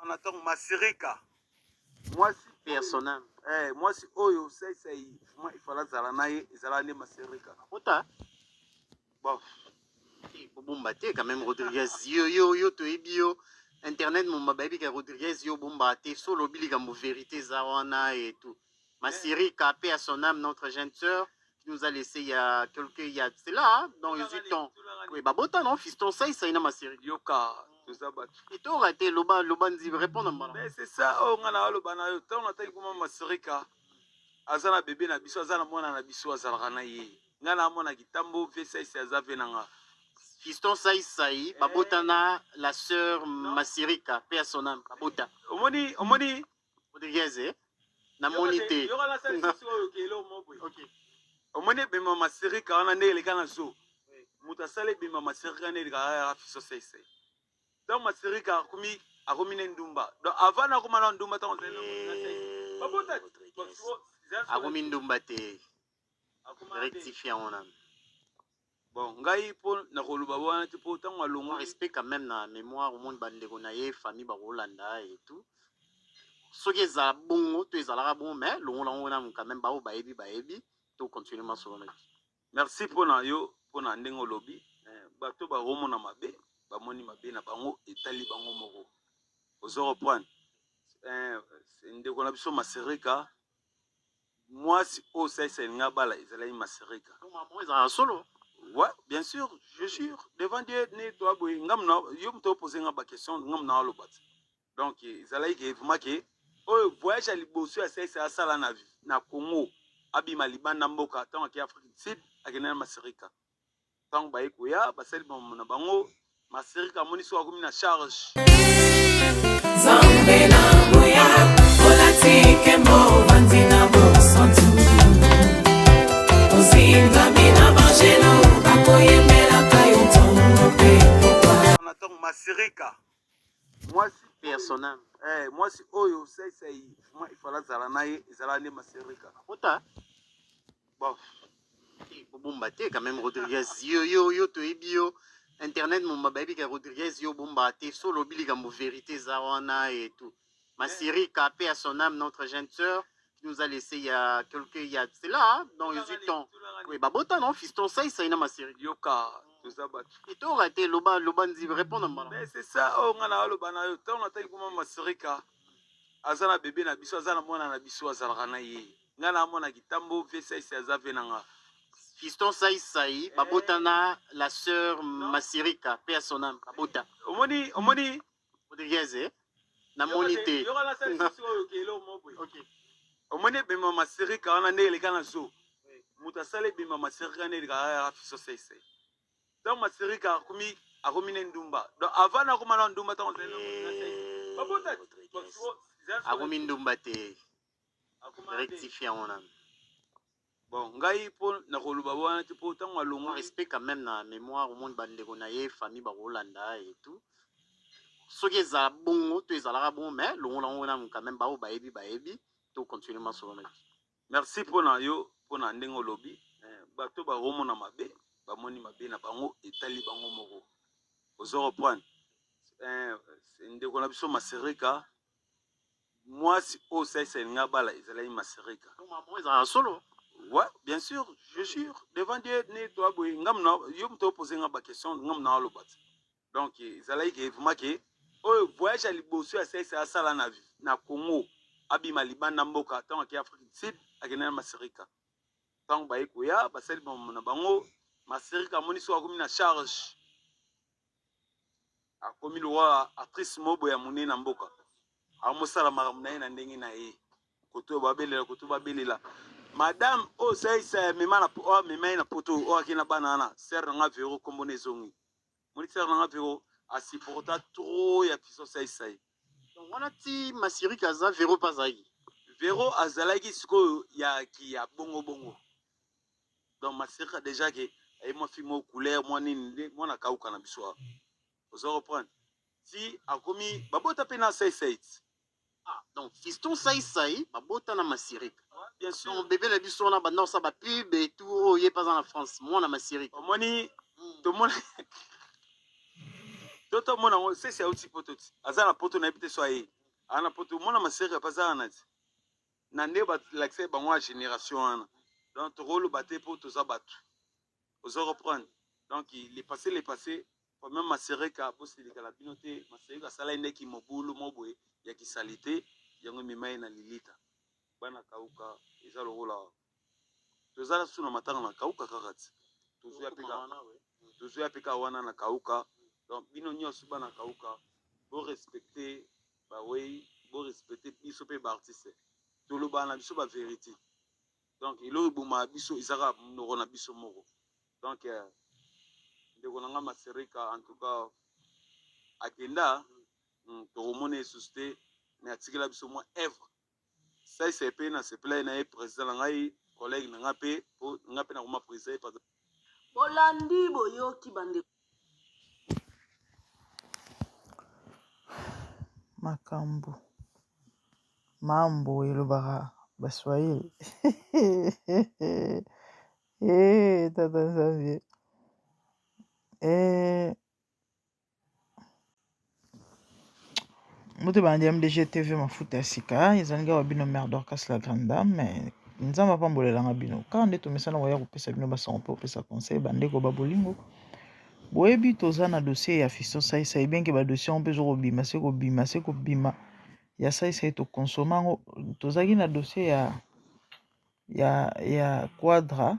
Na ntango Masirika mwasi personnel mwasi oyo Saisai vraiment il fallait azala na ye, ezala nde Masirika. Ota. Bon. Obomba te quand même, Rodriguez. Yo yo yo, toyebi yo, internet momba bayebi ka Rodriguez, yo obomba te. So olobi likambo, vérité eza wana et tout. Masirika, paix à son âme, notre jeune sœur qui nous a laissé il y a quelques, il y a c'est là, hein, dans 18 ans. Oui, babota non, fiston Saisai na Masirika. Yoka, toza bato. Et to raté, loba loba, nzi répondre mbala. Mais c'est ça oyo nga na aloba na yo. Ntango nataki kuma, Masirika aza na bebe na biso, aza na mwana na biso, azalaka na ye. Nga na amona kitambo ve Saisi aza ve na nga. Fiston Saisai babota na la sœur Masirika, paix à son âme, babota. Omoni, omoni. Rodriguez, eh? Namoni te. Yoka, nasali susu oyo kelo mo boye. Ok. Omoni ebemba Masirika wana nde eleka na zo, moto asala ebemba Masirika nde elekaka ya Fiso Saisai. Ntango Masirika akomi ne ndumba, donc avant nakoma na ndumba, ntango ozali babota. Rodriguez akomi ndumba te, rectifie yango nanu. Bon, ngai mpo nakoloba wana te, mpo ntango alongwa. Respect quand même na mémoire. Omoni bandeko na ye, famille bakolanda et tout. Soki ezala bongo to ezalaka bongo, mais longola yango nanu quand même. Bao bayebi, bayebi. To continue masolo na biso. Merci mpona yo, mpona ndenge olobi. Bato bakomona mabe, bamoni mabe na bango, etali bango moko. Ozo reprendre, ndeko na biso Masereka, mwasi oyo Saisa elinga bala ezalaki Masereka. Bon, ezalaka solo? Ouais, bien sûr, je jure devant Dieu. Ne toa boye, ngam na yo moto opose nga baquestion, ngam na aloba te. Donc ezalaki ke vraiment ke oyo voyage ya liboso ya Saisa asala na Congo, abima libanda mboka, ntango ake Afrique du Sud, akende na Masirika. Ntango baye koya, basali bango na bango, Masirika amoni soki akomi na charge. Nzambe na nguya, olati nkembo, ovandi na bosantu, ozingami na bangelo, bakoyembelaka yo ntongo mpe pokwa. Na ntango Masirika mwasi personnel mwasi oyo Saisai vraiment il fallait azala na ye, ezala nde Masirika. Ota. Bon. Obomba te quand même, Rodriguez. Yo yo yo, toyebi yo, internet momba bayebi ka Rodriguez, yo obomba te. So olobi likambo, vérité eza wana et tout. Masirika, paix à son âme, notre jeune sœur qui nous a laissé il y a quelques, il y a c'est là, hein, dans 18 ans. Oui, babota non, fiston Saisai na Masirika. Yoka, toza bato. Et to raté, loba loba, nzi répondre mbala. Mais c'est ça oyo nga na aloba na yo. Ntango nataki kuma, Masirika aza na bebe na biso, aza na mwana na biso, azalaka na ye. Nga na amona kitambo ve Saisi aza ve na nga. Fiston Saisai babota na la sœur Masirika, paix à son âme, babota. Omoni, omoni. Rodriguez, eh? Namoni te. Yoka, nasali susu oyo kelo mo boye. Ok. Omoni ebemba Masirika wana nde eleka na zo, moto asala ebemba Masirika nde elekaka ya Fiso Saisai. Ntango Masirika akomi ne ndumba, donc avant nakoma na ndumba, ntango ozali babota. Rodriguez akomi ndumba te, rectifie yango nanu. Bon, ngai mpo nakoloba wana te, mpo ntango alongwa. Respect quand même na mémoire. Omoni bandeko na ye, famille bakolanda et tout. Soki ezala bongo to ezalaka bongo, mais longola yango nanu quand même. Bao bayebi, bayebi. To continue masolo na biso. Merci mpona yo, mpona ndenge olobi. Bato bakomona mabe, bamoni mabe na bango, etali bango moko. Ozo reprendre, ndeko na biso Masereka, mwasi oyo Saisa elinga bala ezalaki Maserika. Bon, ezalaka solo? Ouais, bien sûr, je jure devant Dieu. Ne toa boye, ngam na yo moto opose nga baquestion, ngam na aloba te. Donc ezalaki ke vraiment ke oyo voyage ya liboso ya Saisa asala na Congo, abima libanda mboka, ntango ake Afrique du Sud, akende na Masirika. Ntango baye koya, basali bango na bango, Masirika amoni soki akomi na charge, akomi lokola actrice moko ya monene na mboka, amosala makambo na ye na ndenge na ye. Koto oyo babelela, koto babelela madame oyo Saisa amema na oyo amema ye na poto, oyo ake na bana wana, sœur na nga Vero, kombo na ezongi. Moni, sœur na nga Vero asupporta trop ya biso Saisai. Donc wana ti Masirika aza, Vero mpe azalaki? Vero azalaki sikoyo ya ki ya bongo bongo. Donc Masirika déjà ke aye mwa fille moko couleur mwa nini nde mwana kauka na biso awa. Oza reprendre, ti akomi babota mpe na Saisai. Ah, donc fiston Saisai babota na Masirika? Bien sûr. Donc bébé na biso wana banda osala bapub et tout, oyo ye mpe aza na France, mwana Masirika? Omoni, tomona to tomona yango. Sesi auti poto, ti aza na poto, nayebi te so aye. Ana poto mwana Masirika mpe aza wana ti na nde balakisa bango ya génération wana. Donc tokoloba te mpo toza bato, ozo reprendre. Donc le passé, le passé quand même. Masereka, bosilika na bino te. Masereka asala ye ndeki mobulu mo boye ya kisali te, yango emema ye na lilita. Bana Kauka eza lokola tozala su na matanga na Kauka kaka ti tozoya mpe kaka wana na Kauka. Donc bino nyonso bana Kauka, borespecte bawei, borespecte biso mpe baartiste, tolobaka na biso bavérité. Donc eloko ebomaka biso eza kaka monoko na biso moko. Donc ndeko na nga Masereka, en tout cas akenda, tokomona ye susu te, mais atikela biso mwa œuvre. Saisa mpe nasepela ye na ye, président na ngai, collègue na ngai mpe, po ngai mpe nakoma président ye. Bolandi, boyoki bandeko. Makambo mambo elobaka baswahili. Eh, tata Nzambe, eh. Mbote balandi ya MDG TV, mafuta ya sika ezali kaka bino, mère Dorcas la grande dame. Nzambe apambolelanga bino kaka nde tomesana koya kopesa bino basango mpe kopesa conseil. Bandeko ba bolingo, boyebi toza na dossier ya Fiston Saisai, bien que badossier yango mpe ezokobima se kobima se kobima. Ya Saisai tokonsoma yango, tozalaki na dossier ya Quadra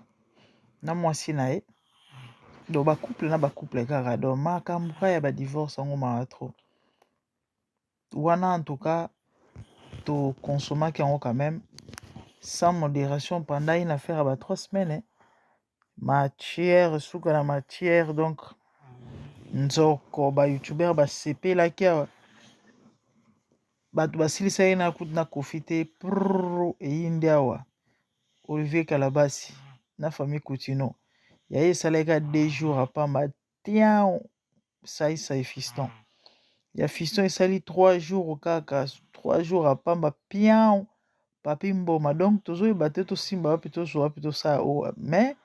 na mwasi na ye, donc bacouple na bacouple kaka. Donc makambo kaka ya badivorce yango mawa trop wana. En tout cas tokonsomaki yango quand même sans modération pendant une affaire ya ba 3 semaines, eh. Matière suka na matière. Donc nzoko bayoutubeur basepelaki awa, bato basilisa ye na kutu na Kofi te. Prrr, eyindi awa. Olivier Kalabasi na famille Coutinho ya ye esalaki ka 2 jours apamba tian. Saisai Fiston, ya Fiston esali 3 jours, kaka 3 jours apamba pian. Papi Mboma, donc tozoyeba te tosimba wapi, tozwa wapi, tosala oyo. Mais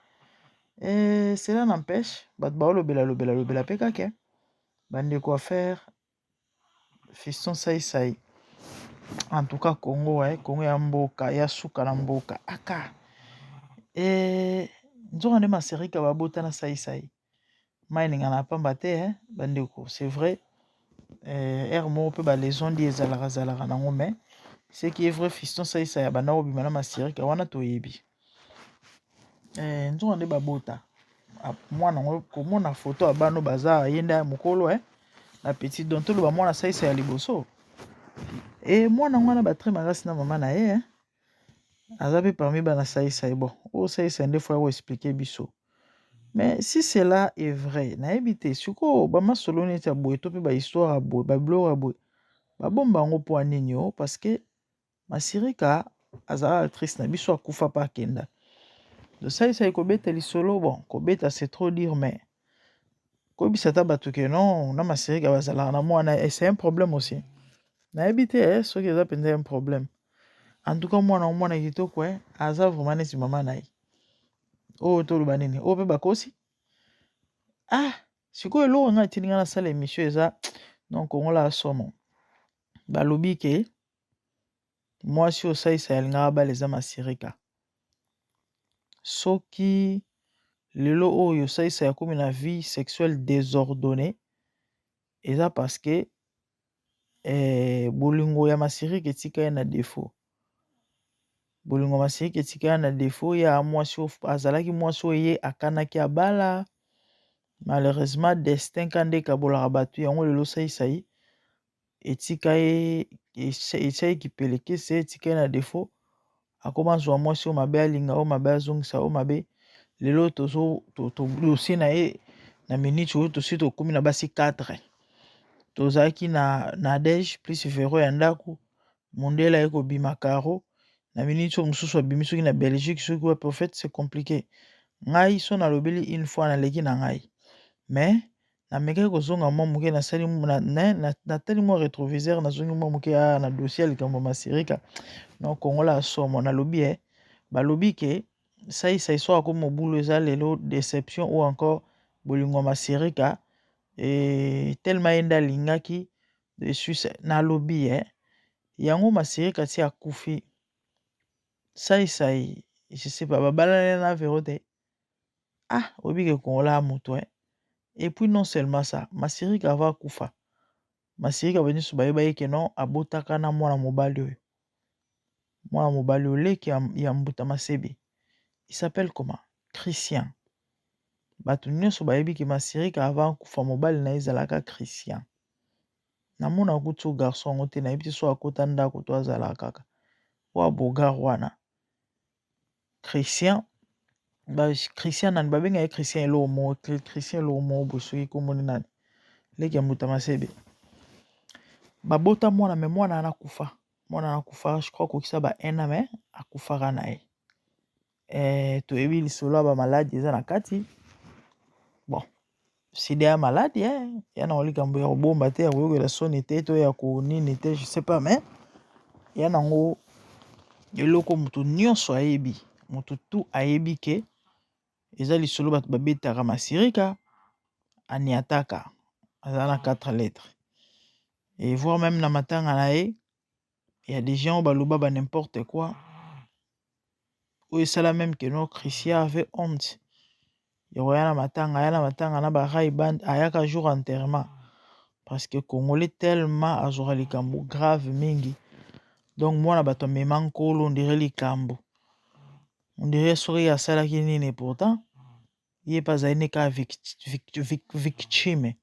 cela n'empêche bato baolobela lobela lobela mpe kaka. Bandeko, affaire Fiston Saisai, en tout cas Congo, eh, Congo ya mboka ya suka na mboka aka nzoka nde Maserika babotana Saisai mai elingana pamba te, eh, bandeko. C'est vrai, ere moko mpe balaison ndi ezalaka zalaka nango, mais ce qui est vrai, Fiston Saisai abanda kobima na Masirika wana toyebi. Nzoka nde babota mwana yango. Komona foto ya bano baza ye nde ya mokolo, eh, na petit. Donc toloba mwana Saisai ya liboso e mwana yango wana batre makasi na mama na ye, eh. Aza mpe parmi bana Saisai. Bon, oyo Saisai nde faut ya koexpliquer biso. Mais si cela est vrai, nayebi te sikoyo bamasolo neti ya boye to mpe bahistoire ya boye, babiloko ya boye babomba yango mpo ya nini? O parce que Masirika azalaka actrice na biso, akufa mpe akenda. Tosalisa kobeta lisolo, bon, kobeta c'est trop dire, mais koyebisa ata bato ke non, na Masirika bazalaka na mwana, et c'est un problème aussi. Nayebi te, eh, soki eza mpenza un problème. En tout cas mwana, mwana kitoko, eh, aza vraiment neti mama na ye. Oyo toloba nini? Oyo mpe bakosi. Ah, sikoyo eloko ngai etindi ngai nasala émission eza donc kongola ya somo. Balobi ke mwasi oyo Saisai alingaka bala eza Masirika. Soki lelo oyo Saisai akomi na vie sexuelle désordonnée, eza parce que bolingo ya Masirika etika ye na défaut. Bolingo ya Masirika etika ye na défaut ya mwasi azalaki, mwasi oyo ye akanaki abala. Malheureusement destin ka nde ekabolaka bato yango. Lelo Saisai etika ye, etia ye kipelekese, etika ye na défaut. Akoma zwa mwasi oyo mabe, alinga oyo mabe, azongisa oyo mabe. Lelo tozo dossier na ye na minute oyo tosi tokómi na basi 4. Tozalaki na Nadege plus Vero ya ndako, mondele aye kobima caro na minute oyo, mosusu abimi soki na Belgique, soki wapi. En fait c'est compliqué. Ngai so nalobeli une fois, naleki na ngai, mais namekaki kozonga mwa moke, nasali natali mwa rétroviseur, nazongi mwa moke na dossier ya likambo ya Masirika. Non, kongola ya somo. Nalobi e balobi ke Saisai so akomi mobulu eza lelo déception ou encore bolingo ya Masirika e tellement ye nde alingaki. Nalobi e Yango Masirika ti akufi Sai Sai je sais pas babalani na Vero te? Ah oyebi ke Congolais a moto hein. Et puis non seulement ça, Masirika avant akufa, Masirika bato nyonso bayeba ye ke non abotaka na mwana mobali oyo. Mwana mobali oyo leki ya, ya Mbuta Masebe. Il s'appelle comment? Christian. Bato nyonso bayebi ke Masirika avant akufa mobali na ye ezalaka Christian. Namona kutu garçon yango te nayebi te soki akota ndako to azalaka kaka oyo beaugar wana Christian ba Christian nani babenga ye Christian eloko moko Christian eloko moko boye soki kombo ni nani leki ya mbuta masebe babota mwana me mwana wana akufa mwana wana akufa je crois akokisa ba un an me akufaka na ye eh, toyebi lisolo ya bamaladi eza na kati bon sida ya maladi eh, ya nango likambo ya kobomba te ya koyokela soni te to ya konini te je sais pas mais ya nango eloko moto nyonso ayebi moto tu ayebi ke eza lisolo bato babetaka masirika aniataka aza na 4 lettres et voire même na matanga na ye ya des gens oyo baloba ba n'importe quoi oyo esala meme que non Christian avait honte ya koya na matanga aya na matanga na ba ray band ayaka jour enterrement parce que congolais tellement azwaka likambo grave mingi donc mwana bato amema nkolo ondire likambo ondire soki asalaki nini pourtant ye mpe azali ne kaka victime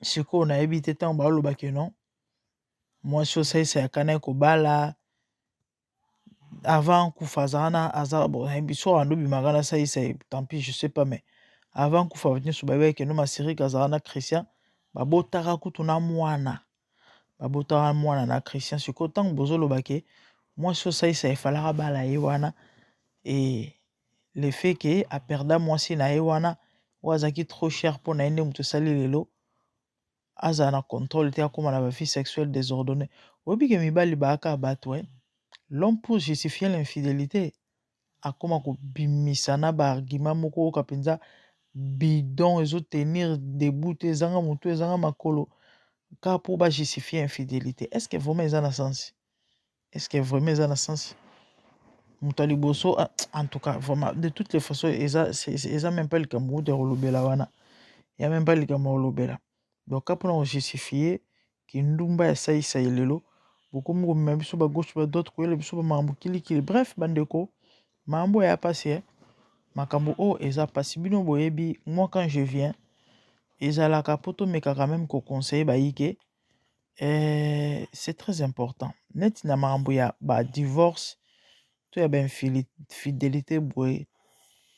sikoyo nayebi te ntango baoloba ke non mwasi osalisa ya kana kobala avant kufa azala na aza bon nayebi so ando bimaka na salisa ye tant pis je sais pas mais avant kufa bato nyonso bayebaki ke no masirika azala na christian babotaka kutu na mwana babotaka mwana na christian sikoyo ntango bozoloba ke mwasi osalisa efalaka bala ye wana e le fait ke aperda mwasi na ye wana oyo azalaki trop cher mpo na ye nde moto esali lelo azala na contrôle te akóma na ba vie sexuelle désordonnée oyebi ke mibali baaka bato eh? L'homme pour justifier l'infidélité akóma kobimisa na ba argument moko oyoka mpenza bidon ezotenir debout te ezanga motu ezanga makolo kaka mpo bajustifier infidélité. Est ce que vraiment eza na sens? Est ce que vraiment eza na sens? Moto ya liboso en tout cas vraiment de toutes les façons eza eza même pas likambo kutu ya kolobela wana ya même pas likambo ya kolobela. Donc kaka mpona kojustifie kindumba ya saisai lelo bokomi komema biso ba gauche ba droite koyela biso ba makambo kilikili. Bref bandeko makambo ya pasi eh? Makambo oyo eza pasi bino boyebi moi quand je viens ezalaka po tomekaka même koconseiller bayike eh, c'est très important neti na makambo ya ba divorce to ya ba infidélité boye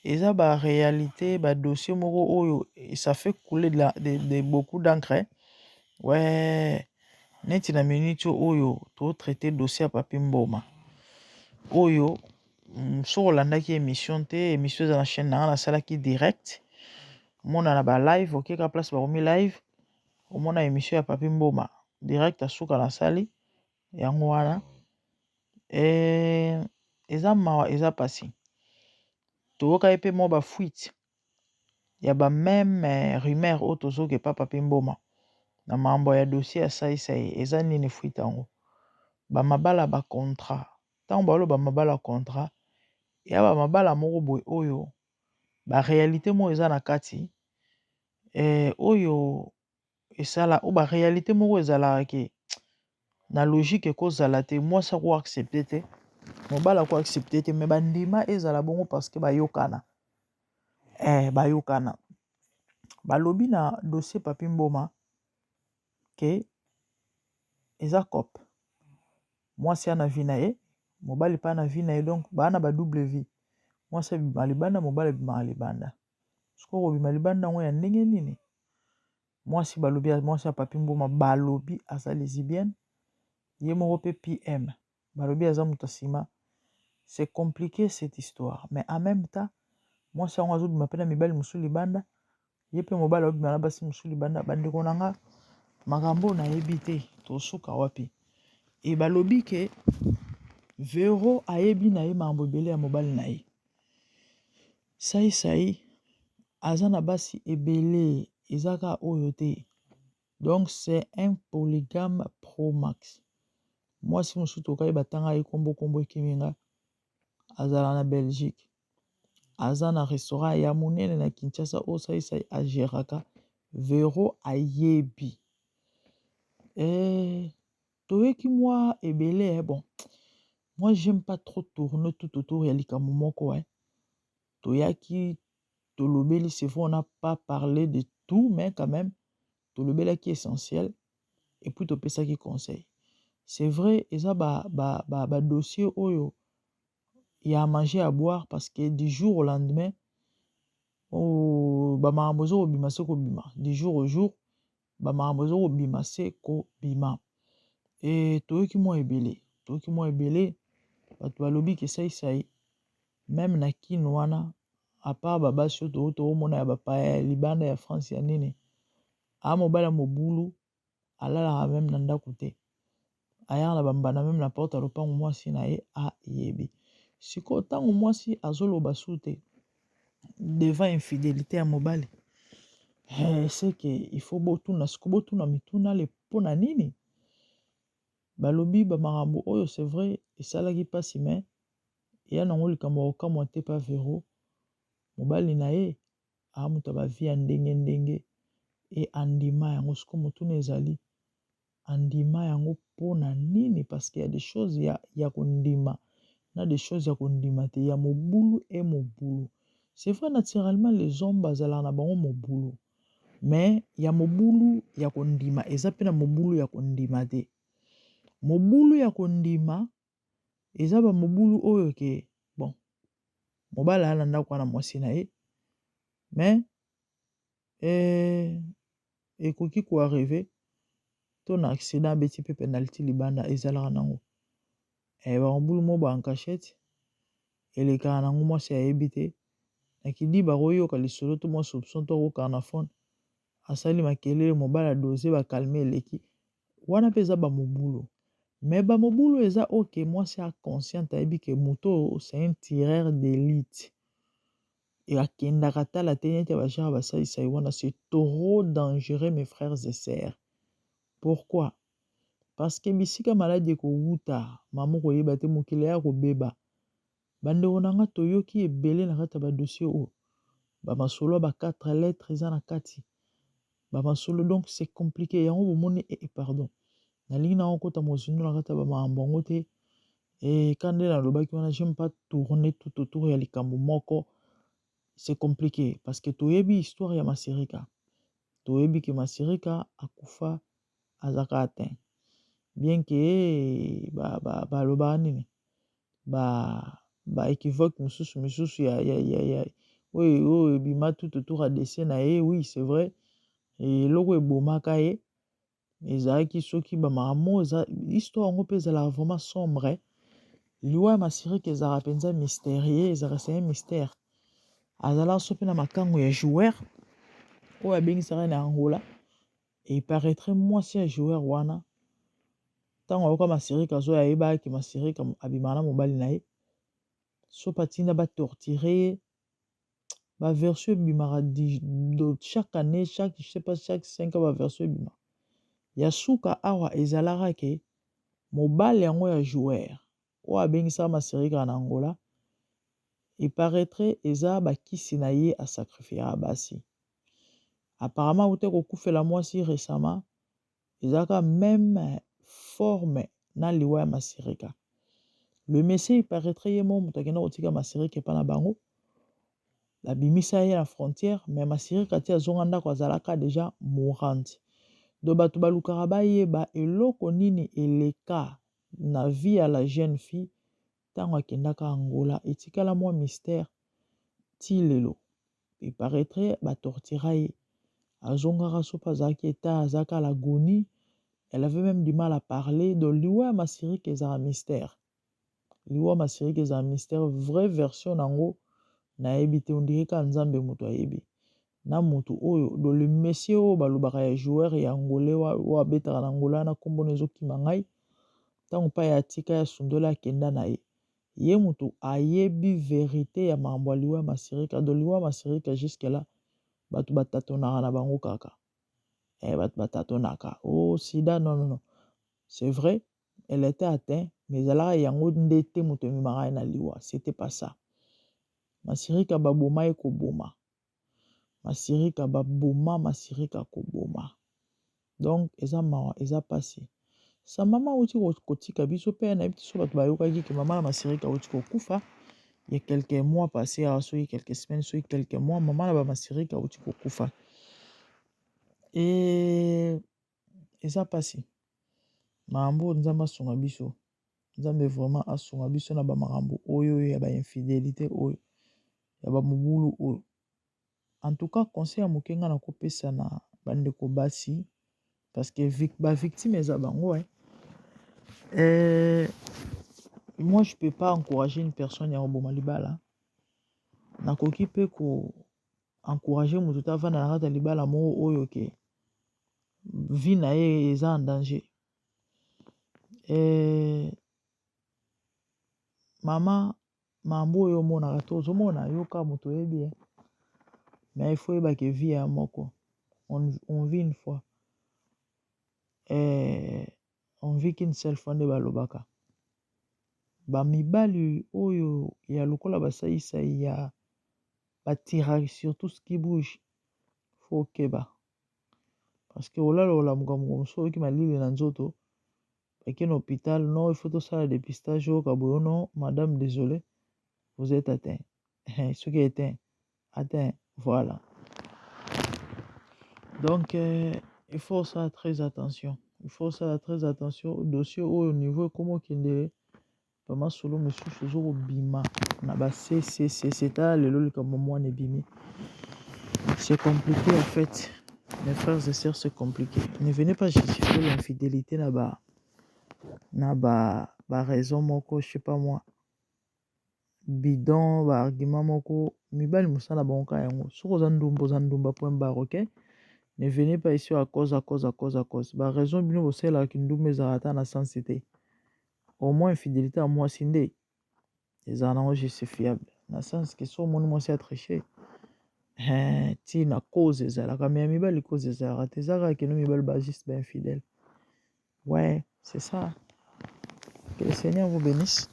eza ba réalité ba dossier moko oyo ça fait couler de beaucoup d'encre. Ouais, neti na minute oyo totraite dossier ya Papi Mboma oyo soki olandaki émission te, émission eza na chaîne na nga nasalaki direct omona na ba live okeka place bakomi live omona émission ya Papi Mboma direct asuka nasali yango wana e, eza mawa eza pasi toyoka ye mpe mwa ba fuite ya ba meme rumeur oyo tozoka epa Papi Mboma na mambo ya dossier ya saisai eza nini fuite yango ba mabala ba contrat ntango baloba mabala contrat ya ba mabala moko boye oyo ba réalité moko eza na kati eh, oyo esala oyo ba réalité moko ezalaka ke na logique ekozala te mwasi ako accepte te mobali ako accepte te me bandima ezala bongo parce que bayokana eh, bayokana balobi na dossier Papi Mboma ke eza cope mwasi ana vie na ye mobali mpe ana vie na ye donc baa na ba double vie mwasi abima libanda mobali abimaka libanda sikoyo kobima libanda yango ya ndenge nini mwasi balobi mwasi ya Papi Mboma balobi aza lesbienne ye moko mpe pm balobi aza moto nsima. C'est compliqué cette histoire mais en même temps mwasi yango azobima mpe na mibali mosusu libanda ye mpe mobali azobima na basi mosusu libanda. Bandeko na nga makambo nayebi te tosuka wapi e balobi ke Vero ayebi na ye makambo ebele ya mobali na ye saisai aza na basi ebele eza kaka oyo te. Donc c'est un polygame pro max. Mwasi mosusu tokai batanga ye kombo kombo ekimi nga azala na Belgique. Aza na restaurant ya monene na Kinshasa oyo Saisai ageraka Vero ayebi. Eh, toyeki mwa ebele eh, bon moi j'aime pas trop tourner tout autour ya likambo moko eh. Toyaki tolobeli c'est vrai on n'a pas parlé de tout mais quand même tolobelaki essentiel et puis topesaki conseil. C'est vrai eza ba ba ba, ba dossier oyo ya à manger à boire parce que du jour au lendemain oh, ba makambo ezo kobima se kobima du jour au jour ba makambo ezo kobima se kobima e toyoki mwa ebele toyoki mwa ebele bato balobi ke saisai meme na kin wana à part ba basi oyo to tokomona ya bapaya ya libanda ya France ya nini a mobali ya mobulu alalaka meme na ndako te ayaka na bambanda meme na porte ya lopango mwasi na ye ayebi sikoyo ntango mwasi azoloba su te devant infidelité ya mobali eh, c'est que il faut botuna sikoyo botuna mituna le mpo na nini balobi bamakambo oyo c'est vrai esalaki mpasi mais eya nango likambo ya kokamwa te pa Vero mobali na ye aa moto ya bavie ya ndenge ndenge e andima yango sikoyo motuna ezali andima yango mpona nini parce que ya des choses ya, ya kondima na des choses ya kondima te ya mobulu e mobulu c'est vrai naturellement les hommes bazalaka na bango mobulu mais ya mobulu ya kondima eza mpe na mobulu ya kondima te mobulu ya kondima eza bamobulu oyo ke bon mobali aya na ndako wana mwasi na ye mais eh, ekoki koarriver to na accident abeti mpe penalty libanda ezalaka nango eh, bamobulu mo ba en cachette elekaka nango mwasi ayebi te na kidiba akoyoka lisolo to mwa soupçon to akokaka na phone asali makelele mobali adose bacalmer eleki wana mpe eza bamobulu mais bamobulu eza oke mwasi aconsciente ayebi ke moto oyo c'est un tireur d'élite e akendaka tala te neti ya bagenre basalisa ye wana c'est trop dangereux mes frères et sœurs pourquoi parce que bisika maladi ekowuta mama koyeba te mokili ya kobeba bandeko na nga toyoki ebele na kati ya badossier oyo bamasolo ya ba 4 lettres eza na kati bamasolo donc c'est compliqué yango bomoni eh, pardon nalingi nango kota mozindo na kati ya bamakambo yango te e ka nde nalobaki wana j'aime pas tourner tout autour ya likambo moko c'est compliqué parce que toyebi histoire ya Masirika toyebi ke Masirika akufa azaka atteint bien ke balobaka nini ba équivoque mosusu misusu ya, ya, ya, ya oyo oyo ebima tout autour ya décès na ye oui c'est vrai eloko ebomaka ye ezalaki soki bamakambo eza histoire yango mpe ezalaka vraiment sombre liwa ya Masirika ezalaka mpenza mystérieux ezalaka c'est un mystère azalaka so mpe na makango ya joueur oyo abengisaka na Angola et il paraîtrait mwasi ya joueur wana ntango ayoka Masirika azoya ayebaki Masirika abimaka na mobali na ye so batinda batorturer ye baversion ebimaka chaque année chaque je sais pas chaque 5 ans baversion ebimaka ya suka awa ezalaka ke mobali yango ya joueur oyo abengisaka Masirika na Angola il paraîtrait eza bakisi na ye asacrifiaka basi apparemment auti kokufela mwasi récemment ezalaka même forme na liwa ya Masirika le monsieur il paraîtrait ye moko moto akenda kotika Masirika epa na bango babimisa ye na frontière mais Masirika ti azonga ndako azalaka déjà mourante donc bato balukaka bayeba eloko nini eleka na vie ya la jeune fille ntango akendaka Angola etikala mwa mystère ti lelo il paraîtrait batortura ye azongaka so mpe azalaki eta azalaka à l'agonie elle avait même du mal à parler donc liwa ya Masirika ezalaka mystère liwa Masirika ezalaka mystère vraie version nango nayebi te on dirait kaka nzambe moto ayebi na motu oyo do le monsieur oyo balobaka ya joueur ya angolais oyo abetaka na Angola wana nkombona ezokima ngai ntango mpa ya atika ya sundola akenda na ye ye motu ayebi vérité ya makambo ya liwa ya Masirika donc liwa ya Masirika jusque là bato batatonaka na bango kaka. Eh, bato batatonaka oh sida non non non c'est vrai elle était atteint mais ezalaka yango nde te moto ememaka ye na liwa c'était pas ça masirika baboma ye koboma masirika baboma masirika koboma donc eza mawa eza pasi sa mama awuti kotika biso mpe nayebi te so bato bayokaki ke mama na masirika awuti kokufa ya quelques mois passé awa soki quelques semaines soki quelques mois mama na bamasirika awuti kokufa e eza pasi makambo oyo nzambe asunga biso nzambe vraiment asunga biso na bamakambo oyo ya bainfidelité oyo ya bamobulu oyo en tout cas conseil ya moke nga nakopesa na bandeko basi parce que bavictime eza bango eh. Moi je peux pas encourager une personne ya koboma libala nakoki mpe ko encourager moto te avanda na kati ya libala moko oyo ke vie na ye eza en danger mama mambo oyo omonaka to ozomona yoka moto oyebi eh. Mais il faut oyeba ke vie ya moko on vit une fois on vit qu'une seule fois nde balobaka bamibali oyo ya lokola basaisai ya batiraka surtout ce qui bouge faut okeba parce que olala olamuka moko mosusu oyoki malili na nzoto bake na hôpital non il faut tosala dépistage oyoka boye non madame désolé vous êtes atteint soki atteint atteint voilà donc il faut ça très attention il faut ça très attention dossier oyo niveau ekoma okende bamasolo mosusu ezokobima na ba ccc tala lelo likambo mwana ebimi c'est compliqué en fait mes frères et sœurs c'est compliqué ne venez pas justifier l'infidélité na ba ba raison moko je sais pas moi bidon ba argument moko mibali mosala bango kaka yango soki oza ndumba oza ndumba point barre ok ne venez pas ici à cause à cause à cause à cause ba raison bino bosalelaka kindumba ezalaka ata na sens te au moins infidélité ya mwasi nde ezala nango justifiable na sens ke so omoni mwasi atriche ntina cause ezalaka mais ya mibali cause ezalaka te eza kaka keno mibali ba juste ba infidèle ouais c'est ça que le seigneur vous bénisse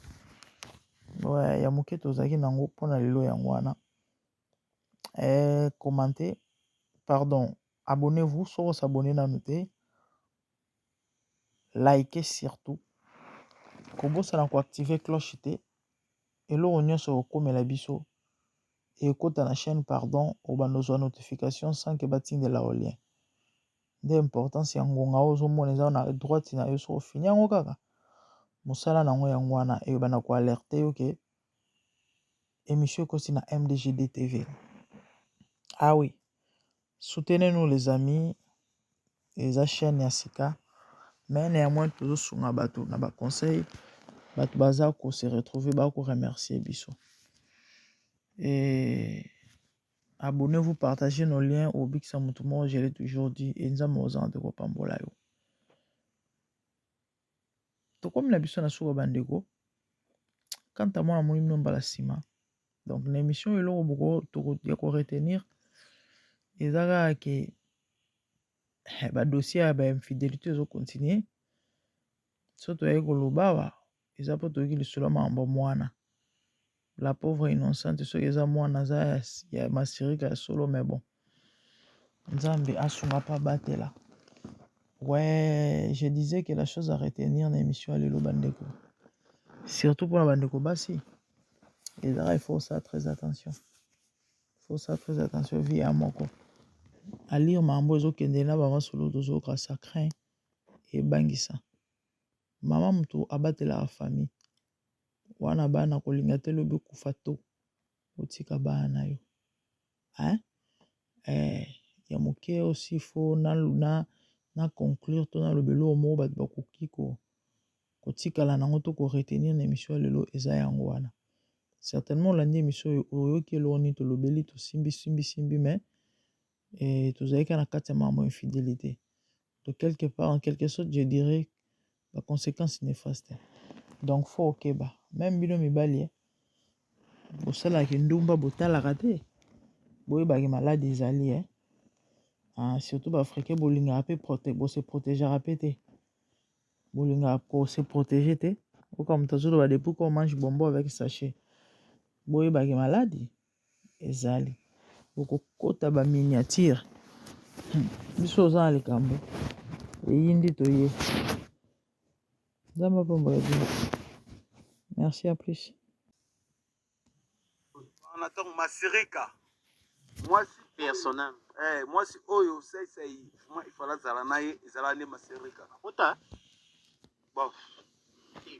ouais ya moke tozalaki nango mpona lelo yango wana commentez pardon abonnez-vous soki osabonner nanu te likez surtout kobosana koactiver cloche te eloko nyonso okomela biso ekota na chaîne pardon obanda ozwa notification sans ke batindela yo lien nde importance ya ngonga oyo ozomona eza na droite na yo soki ofini yango kaka mosala nango yango wana eyebanda koalerter yo ke émission ekosi na MDGD TV ah oui soutenez-nous les amis eza chaîne ya sika mais néanmoins tozosunga bato na baconseil bato baza kose retrouver bakoremercier biso et abonnez-vous partagez nos liens obikisa motu moko je l'ai toujours dit e nzambe ozanga te kopambola yo tokomi na biso na suka bandeko kanta mwana moni bino mbala nsima donc na émission eloko boko ya koretenir eza kaka ke badossier ya bainfidélité ezocontinuer so toyaki koloba awa eza mpo toyoki lisolo ya makambo mwana la pauvre innocente soki eza mwana aza ya masirika ya solo mais bon nzambe asunga mpe abatela ouais je disais que la chose à retenir na émission ya lelo bandeko surtout mpona bandeko basi ezaka il faut ça très attention faut ça très attention vie ya moko alire makambo ezokende na bamasolo tozoyoka ça craint ebangisa mama moto abatelaka famille wana bana kolinga te lobi okufa to otika bana na yo hein? Ya moke aussi faut na conclure to naloba eloko moko bato bakoki kotikala nango to koretenir na émission ya lelo eza yango wana certainement olandi émission oyo oyoki eloko nini tolobeli tosimbi simbi simbi mais tozalaki kaka na kati ya makambo infidélité de quelque part en quelque sorte je dirais baconséquence néfaste donc faut okeba même bino mibali bosalaka ndumba botalaka te boyebaki maladi ezali. Ah, surtout ba africain bolingaka pe prote bo se protegeaka pe te. Bolingaka ko se proteger te. Oka moto azoloba depuis qu'on mange bonbon avec sachet. Boyebake maladi ezali. Bokokota ba miniature. Hmm. Biso oza na likambo. Eyindi toye. Nzambe apambola bino. Merci à plus. Wana ntango masirika mwasi personnel eh, mwasi oyo saisai vraiment ifala azala na ye ezala nde masirika ota bon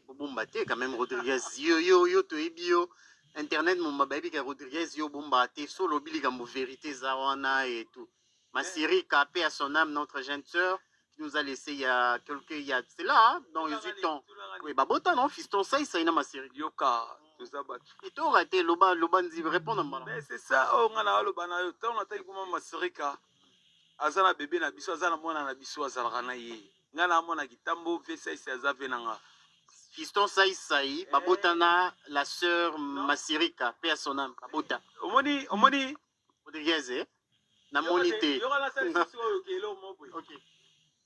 obomba te quand même Rodriguez yo yo yo toyebi yo internet momba bayebi ka Rodriguez yo obomba te so olobi likambo vérité eza wana et tout masirika paix à son âme notre jeune sœur qui nous a laissé il y a quelques il y a c'est là hein, dans 18 ans oui babota non fiston saisai na masirika yoka toza bato etora te loba loba nzi répondre mbala mais c'est ça oyo nga na aloba na yo ntango nataki koma masirika aza na bebe na biso aza na mwana na biso azalaka na ye nga na amona kitambo ve saisi aza ve na nga fiston saisai babota na la sœur masirika paix à son âme babota omoni omoni Rodriguez eh? namoni te yoka nasali susu oyo kelo mo boye Ok.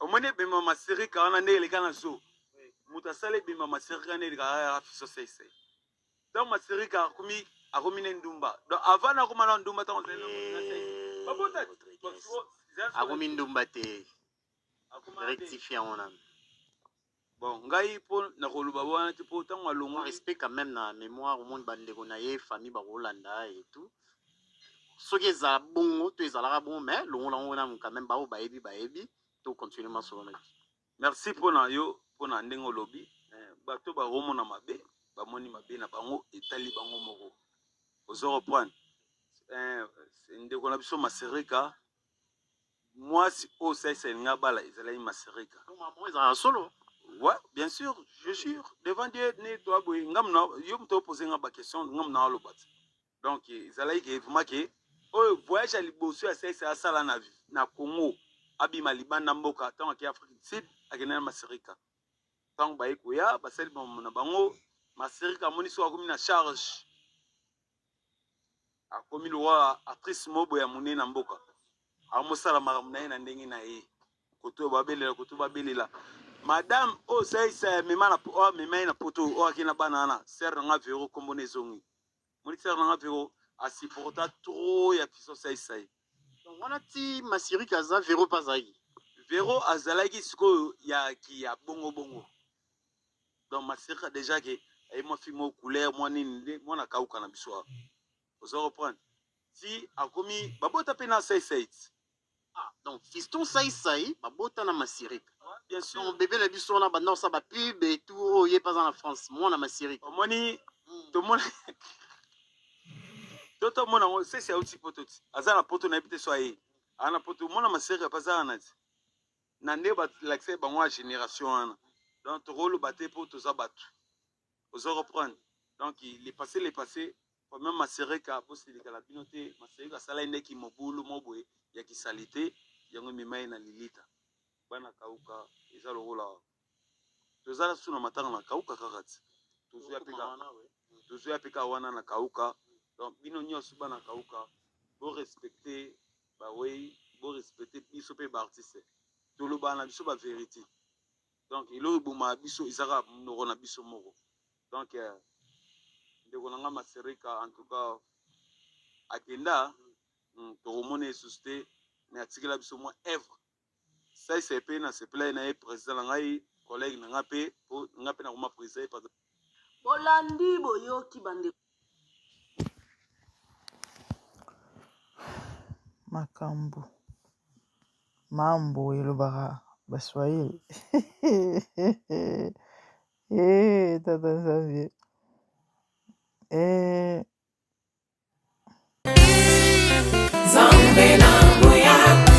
Omoni ebemba masirika wana nde eleka na zoo. Moto asala ebemba masirika nde eleka ya fiso sese. Donc masirika akomi akomi ne ndumba. Donc avant nakoma na ndumba ntango ozali na sese. Babota Rodriguez. Akomi ndumba te. Rectifie yango nanu. Bon ngai mpo nakoloba wana te mpo ntango alongwa respect quand même na mémoire omoni bandeko na ye famille bakolanda et tout soki ezala bongo to ezalaka bongo mais longola yango nanu quand même baoyo bayebi bayebi to continue masolo na biso. Merci mpo na yo mpo na ndenge olobi eh, bato bakomona mabe bamoni mabe na bango etali bango moko ozo reprendre eh, ndeko na biso Masereka mwasi oyo saisa elingi abala ezalaki Masereka. Ezalaka solo? Ouais, bien sûr, je jure devant Dieu ne toi boye ngam na yo moto opose nga ba question ngam na aloba te. Donc ezalaki ke vraiment ke oyo voyage ya liboso ya saisa asala na na Congo abima libanda mboka ntango ake Afrique du Sud akende na Masereka. Ntango baye koya basali makambo na bango Masereka amoni soki akomi na charge akomi lokola actrice moko ya monene na mboka amosala makambo na ye na ndenge na ye koto babelela koto babelela madame oyo saisa amema na oyo amema ye na poto oyo akei na bana wana sere na nga vero kombo na ezongi moni sere na nga vero asupporta trop ya fiso saisa ye Donc wana ti Masirika aza Vero mpe azalaki. Vero azalaki sikoyo ya ki ya bongo bongo. Donc Masirika déjà ke aye mwa fille moko couleur mwa nini nde mwana kauka na biso awa. Ozo reprendre? Ti akomi babota pe na sai sai. Ah, donc fiston sai sai babota na Masirika. Bien sûr. Donc bébé na biso wana banda osala ba pub et tout oyo ye mpe aza na France mwana Masirika. Omoni tomona to tomona yango sesi auti poto ti aza na poto nayebi te so aye aza na poto mwana Masirika mpe aza wana ti na nde balakisa bango ya génération wana donc tokoloba te mpo toza bato ozo reprendre donc le passé le passé même Masereka bosilika na bino te Masereka asalaki nde kimobulu mo boye ya kisalite yango emema ye na lilita bana kauka eza lokola toza su na matanga na kauka kaka ti tozoya mpe kaka wana na kauka donc bino nyonso bana kauka bo respecte bawei bo respecte biso mpe baartiste tolobaka na biso ba verite donc eloko ebomaka biso eza kaka monoko na biso moko donc euh, ndeko na nga masereka en tout cas akenda hmm, tokomona ye susu te mais atikela biso mwa evre saisa mpe nasepela ye na ye président na ngai collègue na ngai mpe po ngai mpe nakoma président ye Bolandi boyoki bandeko. Makambo mambo elobaka baswahili eh, tata nzambe eh. Nzambe na nguya.